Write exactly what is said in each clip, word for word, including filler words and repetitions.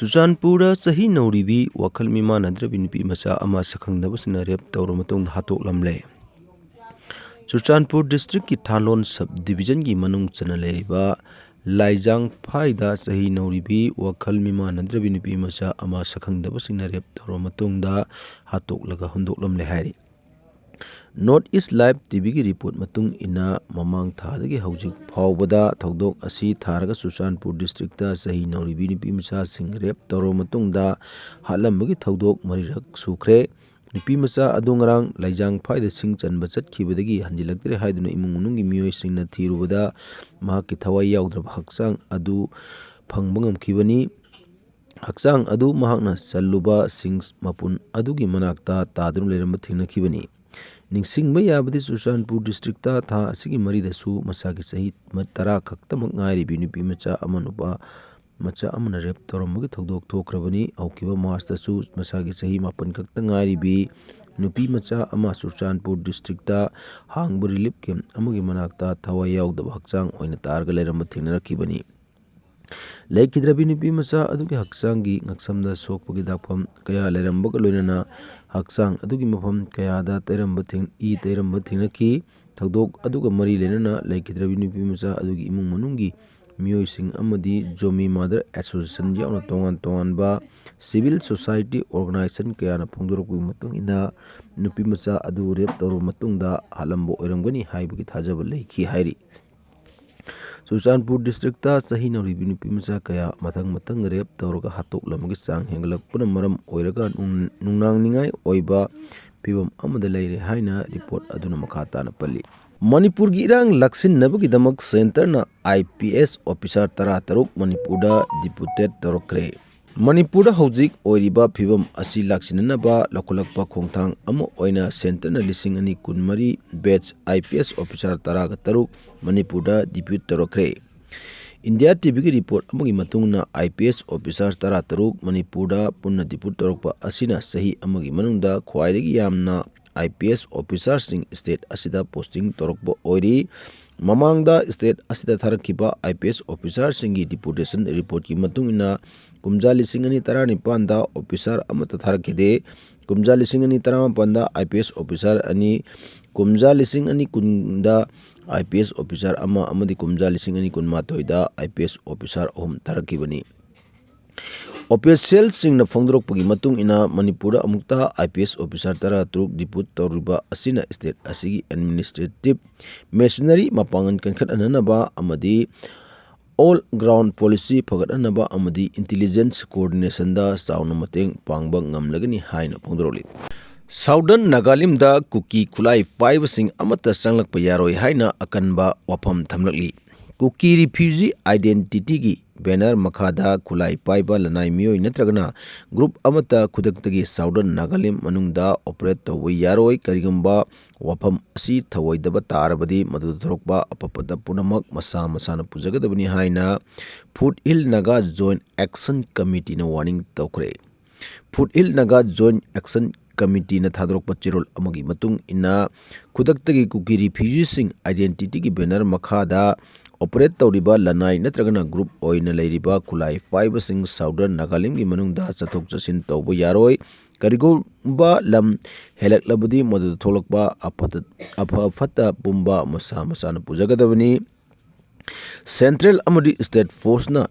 ꯆꯨꯔꯆꯥꯟꯄꯨꯔꯗ ꯆꯍꯤ ꯅꯧꯔꯤꯕꯤ ꯋꯥꯈꯜ ꯃꯤꯃꯥꯟꯅꯗ꯭ꯔꯕꯤ ꯅꯨꯄꯤ ꯃꯆꯥ ꯑꯃ ꯁꯛꯈꯪꯗꯕꯁꯤꯡꯅ ꯔꯦꯞ ꯇꯧꯔꯕ ꯃꯇꯨꯡꯗ ꯍꯥꯠꯇꯣꯛꯂꯝꯂꯦ꯫ ꯆꯨꯔꯆꯥꯟꯄꯨꯔ ꯗꯤꯁꯇ꯭ꯔꯤꯛꯀꯤ ꯊꯥꯂꯣꯟ ꯁꯕ ꯗꯤꯕꯤꯖꯟꯒꯤ ꯃꯅꯨꯡ ꯆꯟꯅ ꯂꯩꯔꯤꯕ ꯂꯥꯏꯖꯥꯡꯐꯥꯏꯗ ꯆꯍꯤ ꯅꯧꯔꯤꯕꯤ ꯋꯥꯈꯜ ꯃꯤꯃꯥꯟꯅꯗ꯭ꯔꯕꯤ ꯅꯨꯄꯤ ꯃꯆꯥ ꯑꯃ ꯁꯛꯈꯪꯗꯕꯁꯤꯡꯅ ꯔꯦꯞ ꯇꯧꯔꯕ ꯃꯇꯨꯡꯗ ꯍꯥꯠꯇꯣꯛꯂꯒ ꯍꯨꯟꯗꯣꯛꯂꯝꯂꯦ ꯍꯥꯏꯔꯤ꯫ ꯅꯣꯔꯠ ꯏꯁ ꯂꯥꯏꯚ ꯇꯤ ꯚꯤꯒꯤ ꯔꯤꯄꯣꯔꯠ ꯃꯇꯨꯡ ꯏꯟꯅ, ꯃꯃꯥꯡ ꯊꯥꯗꯒꯤ ꯍꯧꯖꯤꯛ ꯐꯥꯎꯕꯗ ꯊꯧꯗꯣꯛ ꯑꯁꯤ ꯊꯥꯔꯒ ꯆꯨꯔꯆꯥꯟꯄꯨꯔ ꯗꯤꯁꯇ꯭ꯔꯤꯛꯇ ꯆꯍꯤ ꯅꯧꯔꯤꯕꯤ ꯅꯨꯄꯤ ꯃꯆꯥꯁꯤꯡ ꯔꯦꯞ ꯇꯧꯔꯕ ꯃꯇꯨꯡꯗ ꯍꯥꯠꯂꯝꯕꯒꯤ ꯊꯧꯗꯣꯛ ꯃꯔꯤꯔꯛ ꯁꯨꯈ꯭ꯔꯦ꯫ ꯅꯨꯄꯤ ꯃꯆꯥ ꯑꯗꯨ ꯉꯔꯥꯡ ꯂꯥꯏꯖꯥꯡꯐꯥꯏꯗ ꯁꯤꯡ ꯆꯟꯕ ꯆꯠꯈꯤꯕꯗꯒꯤ ꯍꯟꯖꯤꯜꯂꯛꯇ꯭ꯔꯦ ꯍꯥꯏꯗꯨꯅ ꯏꯃꯨꯡ ꯃꯅꯨꯡꯒꯤ ꯃꯤꯑꯣꯏꯁꯤꯡꯅ ꯊꯤꯔꯨꯕꯗ ꯃꯍꯥꯛꯀꯤ ꯊꯋꯥꯏ ꯌꯥꯎꯗ꯭ꯔꯕ ꯍꯛꯆꯥꯡ ꯑꯗꯨ ꯐꯪꯕ ꯉꯝꯈꯤꯕꯅꯤ꯫ ꯍꯛꯆꯥꯡ ꯑꯗꯨ ꯃꯍꯥꯛꯅ ꯆꯜꯂꯨꯕ ꯁꯤꯡ ꯃꯄꯨꯟ ꯑꯗꯨꯒꯤ ꯃꯅꯥꯛꯇ ꯇꯥꯗꯨꯅ ꯂꯩꯔꯝꯕ ꯊꯦꯡꯅꯈꯤꯕꯅꯤ꯫ ꯅꯤꯡꯁꯤꯡꯕ ꯌꯥꯕꯗꯤ, ꯆꯨꯔꯆꯥꯟꯄꯨꯔ ꯗꯤꯁꯇ꯭ꯔꯤꯛꯇ ꯊꯥ ꯑꯁꯤꯒꯤ ꯃꯔꯤꯗꯁꯨ ꯃꯁꯥꯒꯤ ꯆꯍꯤ ꯇꯔꯥ ꯈꯛꯇꯃꯛ ꯉꯥꯏꯔꯤꯕꯤ ꯅꯨꯄꯤ ꯃꯆꯥ ꯑꯃ ꯅꯨꯄꯥ ꯃꯆꯥ ꯑꯃꯅ ꯔꯦꯞ ꯇꯧꯔꯝꯕꯒꯤ ꯊꯧꯗꯣꯛ ꯊꯣꯛꯈ꯭ꯔꯕꯅꯤ꯫ ꯍꯧꯈꯤꯕ ꯃꯥꯔꯆꯇꯁꯨ ꯃꯁꯥꯒꯤ ꯆꯍꯤ ꯃꯥꯄꯟ ꯈꯛꯇ ꯉꯥꯏꯔꯤꯕꯤ ꯅꯨꯄꯤ ꯃꯆꯥ ꯑꯃ ꯆꯨꯔꯆꯥꯟꯄꯨꯔ ꯗꯤꯁꯇ꯭ꯔꯤꯛꯇ ꯍꯥꯡꯕ ꯔꯤꯂꯤꯐ ꯀꯦꯝꯞ ꯑꯃꯒꯤ ꯃꯅꯥꯛꯇ ꯊꯋꯥꯏ ꯌꯥꯎꯗꯕ ꯍꯛꯆꯥꯡ ꯑꯣꯏꯅ ꯇꯥꯔꯒ ꯂꯩꯔꯝꯕ ꯊꯦꯡꯅꯔꯛꯈꯤꯕꯅꯤ꯫ ꯂꯩꯈꯤꯗ꯭ꯔꯕꯤ ꯅꯨꯄꯤ ꯃꯆꯥ ꯑꯗꯨꯒꯤ ꯍꯛꯆꯥꯡꯒꯤ ꯉꯛꯁꯝꯗ ꯁꯣꯛꯄꯒꯤ ꯗꯥꯛꯐꯝ ꯀꯌꯥ ꯂꯩꯔꯝꯕꯒ ꯂꯣꯏꯅꯅ ꯍꯛꯆꯥꯡ ꯑꯗꯨꯒꯤ ꯃꯐꯝ ꯀꯌꯥꯗ ꯇꯩꯔꯝꯕ ꯊꯦꯡ-, ꯏ ꯇꯩꯔꯝꯕ ꯊꯦꯡꯅꯈꯤ꯫ ꯊꯧꯗꯣꯛ ꯑꯗꯨꯒ ꯃꯔꯤ ꯂꯩꯅꯅ ꯂꯩꯈꯤꯗ꯭ꯔꯕꯤ ꯅꯨꯄꯤ ꯃꯆꯥ ꯑꯗꯨꯒꯤ ꯏꯃꯨꯡ ꯃꯅꯨꯡꯒꯤ ꯃꯤꯑꯣꯏꯁꯤꯡ ꯑꯃꯗꯤ ꯖꯣꯃꯤ ꯃꯥꯗꯔ ꯑꯦꯁꯣꯁꯤꯌꯦꯁꯟ ꯌꯥꯎꯅ ꯇꯣꯉꯥꯟ ꯇꯣꯉꯥꯟꯕ ꯁꯤꯚꯤꯜ ꯁꯣꯁꯥꯏꯇꯤ ꯑꯣꯔꯒꯅꯥꯏꯖꯦꯁꯟ ꯀꯌꯥꯅ ꯐꯣꯡꯗꯣꯔꯛꯄꯒꯤ ꯃꯇꯨꯡ ꯏꯟꯅ, ꯅꯨꯄꯤ ꯃꯆꯥ ꯑꯗꯨ ꯔꯦꯞ ꯇꯧꯔꯕ ꯃꯇꯨꯡꯗ ꯍꯥꯠꯂꯝꯕ ꯑꯣꯏꯔꯝꯒꯅꯤ ꯍꯥꯏꯕꯒꯤ ꯊꯥꯖꯕ ꯂꯩꯈꯤ ꯍꯥꯏꯔꯤ꯫ ꯆꯨꯔꯆꯥꯟꯄꯨꯔ ꯗꯤꯁꯇ꯭ꯔꯤꯛꯇ ꯆꯍꯤ ꯅꯧꯔꯤꯕꯤ ꯅꯨꯄꯤ ꯃꯆꯥ ꯀꯌꯥ ꯃꯊꯪ ꯃꯊꯪ ꯔꯦꯞ ꯇꯧꯔꯒ ꯍꯥꯠꯇꯣꯛꯂꯝꯕꯒꯤ ꯆꯥꯡ ꯍꯦꯟꯒꯠꯂꯛꯄꯅ ꯃꯔꯝ ꯑꯣꯏꯔꯒ ꯅꯨꯡ-, ꯅꯨꯡꯅꯥꯡꯅꯤꯡꯉꯥꯏ ꯑꯣꯏꯕ ꯐꯤꯕꯝ ꯑꯃꯗ ꯂꯩꯔꯦ ꯍꯥꯏꯅ ꯔꯤꯄꯣꯔꯠ ꯑꯗꯨꯅ ꯃꯈꯥ ꯇꯥꯅ ꯄꯜꯂꯤ꯫ ꯃꯅꯤꯄꯨꯔꯒꯤ ꯏꯔꯥꯡ ꯂꯥꯛꯁꯤꯟꯅꯕꯒꯤꯗꯃꯛ ꯁꯦꯟꯇꯔꯅ ꯑꯥꯏ ꯄꯤ ꯑꯦꯁ ꯑꯣꯐꯤꯁꯥꯔ ꯇꯔꯥꯇꯔꯨꯛ ꯃꯅꯤꯄꯨꯔꯗ ꯗꯤꯄꯨꯇꯦꯠ ꯇꯧꯔꯛꯈ꯭ꯔꯦ꯫ ꯃꯅꯤꯄꯨꯔꯗ ꯍꯧꯖꯤꯛ ꯑꯣꯏꯔꯤꯕ ꯐꯤꯕꯝ ꯑꯁꯤ ꯂꯥꯛꯁꯤꯟꯅꯅꯕ ꯂꯧꯈꯠꯂꯛꯄ ꯈꯣꯡꯊꯥꯡ ꯑꯃ ꯑꯣꯏꯅ ꯁꯦꯟꯇꯔꯅ ꯂꯤꯁꯤꯡ ꯑꯅꯤ ꯀꯨꯟꯃꯔꯤ batch I P S officer ꯇꯔꯥꯒ ꯇꯔꯨꯛ ꯃꯅꯤꯄꯨꯔꯗ ꯗꯤꯄ꯭ꯌꯨꯠ ꯇꯧꯔꯛꯈ꯭ꯔꯦ꯫ ꯏꯟꯗꯤꯌꯥ ꯇꯤ ꯚꯤꯒꯤ ꯔꯤꯄꯣꯔꯠ ꯑꯃꯒꯤ ꯃꯇꯨꯡ ꯏꯟꯅ, ꯑꯥꯏ ꯄꯤ ꯑꯦꯁ ꯑꯣꯐꯤꯁꯥꯔ ꯇꯔꯥꯇꯔꯨꯛ ꯃꯅꯤꯄꯨꯔꯗ ꯄꯨꯟꯅ ꯗꯤꯄ꯭ꯌꯨꯠ ꯇꯧꯔꯛꯄ ꯑꯁꯤꯅ ꯆꯍꯤ ꯑꯃꯒꯤ ꯃꯅꯨꯡꯗ ꯈ꯭ꯋꯥꯏꯗꯒꯤ ꯌꯥꯝꯅ ꯑꯥꯏ ꯄꯤ ꯑꯦꯁ ꯑꯣꯐꯤꯁꯥꯔꯁꯤꯡ ꯁ꯭ꯇꯦꯠ ꯑꯁꯤꯗ ꯄꯣꯁꯇꯤꯡ ꯇꯧꯔꯛꯄ ꯑꯣꯏꯔꯤ꯫ ꯃꯃꯥꯡꯗ state ꯑꯁꯤꯗ ꯊꯥꯔꯛꯈꯤꯕ I P S officerꯁꯤꯡꯒꯤ deportation reportꯀꯤ ꯃꯇꯨꯡ ꯏꯟꯅ, ꯀꯨꯝꯖꯥ ꯂꯤꯁꯤꯡ ꯑꯅꯤ ꯇꯔꯥꯅꯤꯄꯥꯟꯗ officer ꯑꯃꯠꯇ ꯊꯥꯔꯛꯈꯤꯗꯦ꯫ ꯀꯨꯝꯖꯥ ꯂꯤꯁꯤꯡ ꯑꯅꯤ ꯇꯔꯥꯃꯥꯄꯟꯗ I P S officer ꯑꯅꯤ, ꯀꯨꯝꯖꯥ ꯂꯤꯁꯤꯡ ꯑꯅꯤ ꯀꯨꯟꯗ I P S officer ꯑꯃ ꯑꯃꯗꯤ ꯀꯨꯝꯖꯥ ꯂꯤꯁꯤꯡ ꯑꯅꯤ ꯀꯨꯟꯃꯥꯊꯣꯏꯗ I P S officer ꯑꯍꯨꯝ ꯊꯥꯔꯛꯈꯤꯕꯅꯤ꯫ Officialꯁꯤꯡꯅ ꯐꯣꯡꯗꯣꯔꯛꯄꯒꯤ ꯃꯇꯨꯡ ꯏꯟꯅ, ꯃꯅꯤꯄꯨꯔꯗ ꯑꯃꯨꯛꯇ I P S officer ꯇꯔꯥꯇꯔꯨꯛ deport ꯇꯧꯔꯤꯕ ꯑꯁꯤꯅ state ꯑꯁꯤꯒꯤ administrative machinery ꯃꯄꯥꯡꯒꯜ ꯀꯟꯈꯠꯍꯟꯅꯕ ꯑꯃꯗꯤ all round policy ꯐꯒꯠꯍꯟꯅꯕ ꯑꯃꯗꯤ intelligence coordinationꯗ ꯆꯥꯎꯅ ꯃꯇꯦꯡ ꯄꯥꯡꯕ ꯉꯝꯂꯒꯅꯤ ꯍꯥꯏꯅ ꯐꯣꯡꯗꯣꯔꯛꯂꯤ꯫ Southern ꯅꯥꯒꯥꯂꯦꯟꯗ ꯀꯨꯀꯤ ꯈꯨꯠꯂꯥꯏ ꯄꯥꯏꯕꯁꯤꯡ ꯑꯃꯠꯇ ꯆꯪꯂꯛꯄ ꯌꯥꯔꯣꯏ ꯍꯥꯏꯅ ꯑꯀꯟꯕ ꯋꯥꯐꯝ ꯊꯝꯂꯛꯂꯤ꯫ ꯀꯨꯀꯤ refugee identityꯒꯤ banner ꯃꯈꯥꯗ ꯈꯨꯠꯂꯥꯏ ꯄꯥꯏꯕ ꯂꯅꯥꯏ ꯃꯤꯑꯣꯏ ꯅꯠꯇ꯭ꯔꯒꯅ group ꯑꯃꯠꯇ ꯈꯨꯗꯛꯇꯒꯤ Southern ꯅꯥꯒꯥꯂꯦꯟ ꯃꯅꯨꯡꯗ operate ꯇꯧꯕ ꯌꯥꯔꯣꯏ꯫ ꯀꯔꯤꯒꯨꯝꯕ ꯋꯥꯐꯝ ꯑꯁꯤ ꯊꯧꯑꯣꯏꯗꯕ ꯇꯥꯔꯕꯗꯤ, ꯃꯗꯨꯗ ꯊꯣꯛꯂꯛꯄ ꯑꯐ ꯐꯠꯇ ꯄꯨꯝꯅꯃꯛ ꯃꯁꯥ ꯃꯁꯥꯅ ꯄꯨꯖꯒꯗꯕꯅꯤ ꯍꯥꯏꯅ Foothill Naga Joint Action Committeeꯅ warning ꯇꯧꯈ꯭ꯔꯦ꯫ Foothill Naga Joint Action Committeeꯅ ꯊꯥꯗꯣꯔꯛꯄ ꯆꯦꯔꯣꯜ ꯑꯃꯒꯤ ꯃꯇꯨꯡ ꯏꯟꯅ, ꯈꯨꯗꯛꯇꯒꯤ ꯀꯨꯀꯤ refugeeꯁꯤꯡ identityꯒꯤ banner ꯃꯈꯥꯗ operate ꯇꯧꯔꯤꯕ ꯂꯅꯥꯏ ꯅꯠꯇ꯭ꯔꯒꯅ group ꯑꯣꯏꯅ ꯂꯩꯔꯤꯕ ꯈꯨꯠꯂꯥꯏ ꯄꯥꯏꯕꯁꯤꯡ Southern ꯅꯥꯒꯥꯂꯦꯟꯒꯤ ꯃꯅꯨꯡꯗ ꯆꯠꯊꯣꯛ ꯆꯠꯁꯤꯟ ꯇꯧꯕ ꯌꯥꯔꯣꯏ꯫ ꯀꯔꯤꯒꯨꯝꯕ ꯂꯝ ꯍꯦꯜꯂꯛꯂꯕꯗꯤ, ꯃꯗꯨꯗ ꯊꯣꯛꯂꯛꯄ ꯑꯐꯠꯇ-, ꯑꯐ ꯐꯠꯇ ꯄꯨꯝꯕ ꯃꯁꯥ ꯃꯁꯥꯅ ꯄꯨꯖꯒꯗꯕꯅꯤ꯫ Central ꯑꯃꯗꯤ state forceꯅ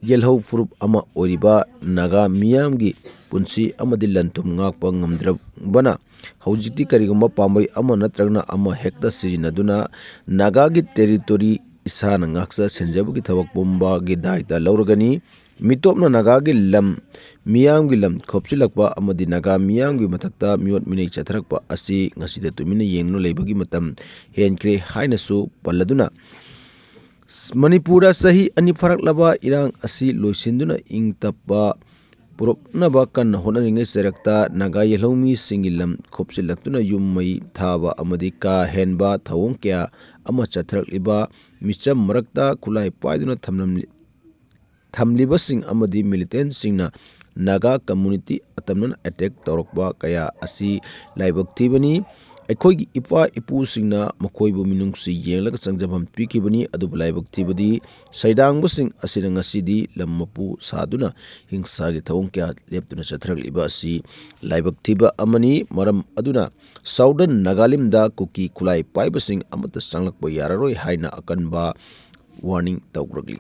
ꯌꯦꯜꯍꯧ ꯐꯨꯔꯨꯞ ꯑꯃ ꯑꯣꯏꯔꯤꯕ ꯅꯥꯒꯥ ꯃꯤꯌꯥꯝꯒꯤ ꯄꯨꯟꯁꯤ ꯑꯃꯗꯤ ꯂꯟ ꯊꯨꯝ ꯉꯥꯛꯄ ꯉꯝꯗ꯭ꯔꯕꯅ, ꯍꯧꯖꯤꯛꯇꯤ ꯀꯔꯤꯒꯨꯝꯕ ꯄꯥꯝꯕꯩ ꯑꯃ ꯅꯠꯇ꯭ꯔꯒꯅ ꯑꯃ ꯍꯦꯛꯇ ꯁꯤꯖꯤꯟꯅꯗꯨꯅ ꯅꯥꯒꯥꯒꯤ territory ꯏꯁꯥꯅ ꯉꯥꯛꯆ ꯁꯦꯟꯖꯕꯒꯤ ꯊꯕꯛ ꯄꯨꯝꯕꯒꯤ ꯗꯥꯏꯇ ꯂꯧꯔꯒꯅꯤ꯫ ꯃꯤꯇꯣꯞꯅ ꯅꯥꯒꯥꯒꯤ ꯂꯝ, ꯃꯤꯌꯥꯝꯒꯤ ꯂꯝ ꯈꯣꯞꯆꯤꯜꯂꯛꯄ ꯑꯃꯗꯤ ꯅꯥꯒꯥ ꯃꯤꯌꯥꯝꯒꯤ ꯃꯊꯛꯇ ꯃꯤꯑꯣꯠ ꯃꯤꯅꯩ ꯆꯠꯊꯔꯛꯄ ꯑꯁꯤ ꯉꯁꯤꯗ ꯇꯨꯃꯤꯟꯅ ꯌꯦꯡꯗꯨꯅ ꯂꯩꯕꯒꯤ ꯃꯇꯝ ꯍꯦꯟꯈ꯭ꯔꯦ ꯍꯥꯏꯅꯁꯨ ꯄꯜꯂꯗꯨꯅ, ꯃꯅꯤꯄꯨꯔꯗ ꯆꯍꯤ ꯑꯅꯤ ꯐꯥꯔꯛꯂꯕ ꯏꯔꯥꯡ ꯑꯁꯤ ꯂꯣꯏꯁꯤꯟꯗꯨꯅ ꯏꯪ ꯇꯞꯄ ꯄꯨꯔꯛꯅꯕ ꯀꯟꯅ ꯍꯣꯠꯅꯔꯤꯉꯩ ꯆꯩꯔꯛꯇ ꯅꯥꯒꯥ ꯌꯦꯜꯍꯧꯃꯤꯁꯤꯡꯒꯤ ꯂꯝ ꯈꯣꯞꯆꯤꯜꯂꯛꯇꯨꯅ ꯌꯨꯝ ꯃꯩ ꯊꯥꯕ ꯑꯃꯗꯤ ꯀꯥ ꯍꯦꯟꯕ ꯊꯧꯑꯣꯡ ꯀꯌꯥ ꯑꯃ ꯆꯠꯊꯔꯛꯂꯤꯕ ꯃꯤꯆꯝ ꯃꯔꯛꯇ ꯈꯨꯠꯂꯥꯏ ꯄꯥꯏꯗꯨꯅ ꯊꯝꯂꯝꯂꯤ-, ꯊꯝꯂꯤꯕꯁꯤꯡ ꯑꯃꯗꯤ militantꯁꯤꯡꯅ ꯅꯥꯒꯥ community ꯑꯇꯝꯅꯅ attack ꯇꯧꯔꯛꯄ ꯀꯌꯥ ꯑꯁꯤ ꯂꯥꯏꯕꯛ ꯊꯤꯕꯅꯤ꯫ ꯑꯩꯈꯣꯏꯒꯤ ꯏꯄꯥ ꯏꯄꯨꯁꯤꯡꯅ ꯃꯈꯣꯏꯕꯨ ꯃꯤꯅꯨꯡꯁꯤ ꯌꯦꯡꯂꯒ ꯆꯪꯖꯐꯝ ꯄꯤꯈꯤꯕꯅꯤ, ꯑꯗꯨꯕꯨ ꯂꯥꯏꯕꯛ ꯊꯤꯕꯗꯤ ꯁꯩꯗꯥꯡꯕꯁꯤꯡ ꯑꯁꯤꯅ ꯉꯁꯤꯗꯤ ꯂꯝ ꯃꯄꯨ ꯁꯥꯗꯨꯅ ꯍꯤꯡꯁꯥꯒꯤ ꯊꯧꯑꯣꯡ ꯀꯌꯥ ꯂꯦꯞꯇꯨꯅ ꯆꯠꯊꯔꯛꯂꯤꯕ ꯑꯁꯤ ꯂꯥꯏꯕꯛ ꯊꯤꯕ ꯑꯃꯅꯤ꯫ ꯃꯔꯝ ꯑꯗꯨꯅ ꯁꯥꯎꯗꯔꯟ ꯅꯥꯒꯥꯂꯦꯟꯗ ꯀꯨꯀꯤ ꯈꯨꯠꯂꯥꯏ ꯄꯥꯏꯕꯁꯤꯡ ꯑꯃꯠꯇ ꯆꯪꯂꯛꯄ ꯌꯥꯔꯔꯣꯏ ꯍꯥꯏꯅ ꯑꯀꯟꯕ ꯋꯥꯔꯅꯤꯡ ꯇꯧꯔꯛꯂꯤ꯫